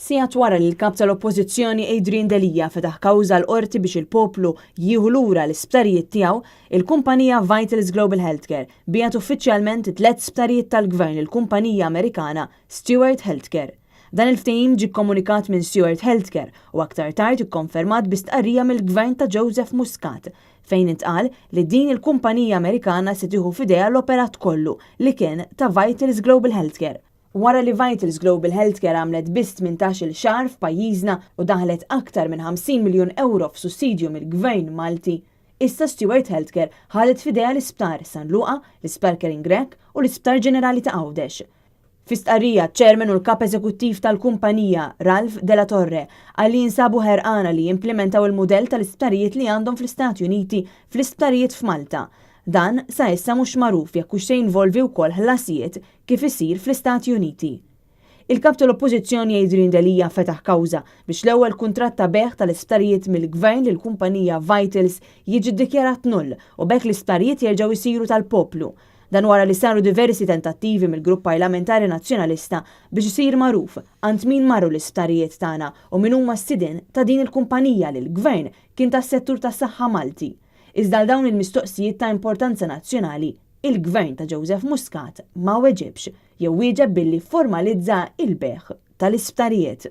Sigħat wara li l-Kap tal-Oppożizzjoni Adrian Delia fetaħ kawża l-Qorti biex il-poplu jieħu lura l-isptarijiet tiegħu, il-kumpanija Vitals Global Healthcare biegħet uffiċjalment it-tliet sptarijiet tal-Gvern lill-kumpanija Amerikana Steward Healthcare. Dan il-ftehim ġie kkomunikat minn Steward Healthcare u aktar tard ikkonfermat bi stqarrija mill-Gvern ta' Joseph Muscat fejn intqal li din il-kumpanija Amerikana se tieħu f'idejha l-operat kollu li kien ta' Vitals Global Healthcare. Wara li Vitals Global Healthcare għamlet biss 18-il xahar f'pajjiżna u daħlet aktar minn 50 miljun ewro f'sussidju mill-Gvern Malti, issa Steward Healthcare ħadet f'idejha l-Isptar San Luqa, l-Isptar Karen Grech u l-Isptar Ġenerali ta' Għawdex. Fi stqarrija, ċ-Chairman u l-Kap Eżekuttiv tal-kumpanija, Ralph de la Torre, qal li jinsabu ħerqana li jimplimentaw il-mudell tal-isptarijiet li għandhom fl-Istati Uniti fl-isptarijiet f'Malta. Dan sa issa mhux magħruf jekk hux se jinvolvi wkoll ħlasijiet kif isir fl-Istati Uniti. Il-Kap tal-Oppożizzjoni Adrian Delia fetaħ kawża biex l-ewwel kuntratt ta' bejgħ tal-isptarijiet mill-Gvern lill-kumpanija Vitals jiġi ddikjarat null u b'hekk l-isptarijiet jerġgħu jsiru tal-poplu. Dan wara li saru diversi tentattivi mill-Grupp Parlamentari Nazzjonalista biex isir magħruf għand min marru l-isptarijiet tagħna u min huma s-sidien ta' din il-kumpanija li l-Gvern kien tas-settur tas-saħħa Malti. Iżda għal dawn il-mistoqsijiet ta' importanza nazzjonali, il-Gvern ta' Joseph Muscat ma weġibx jew wieġeb billi fformalizza il-bejgħ tal-isptarijiet.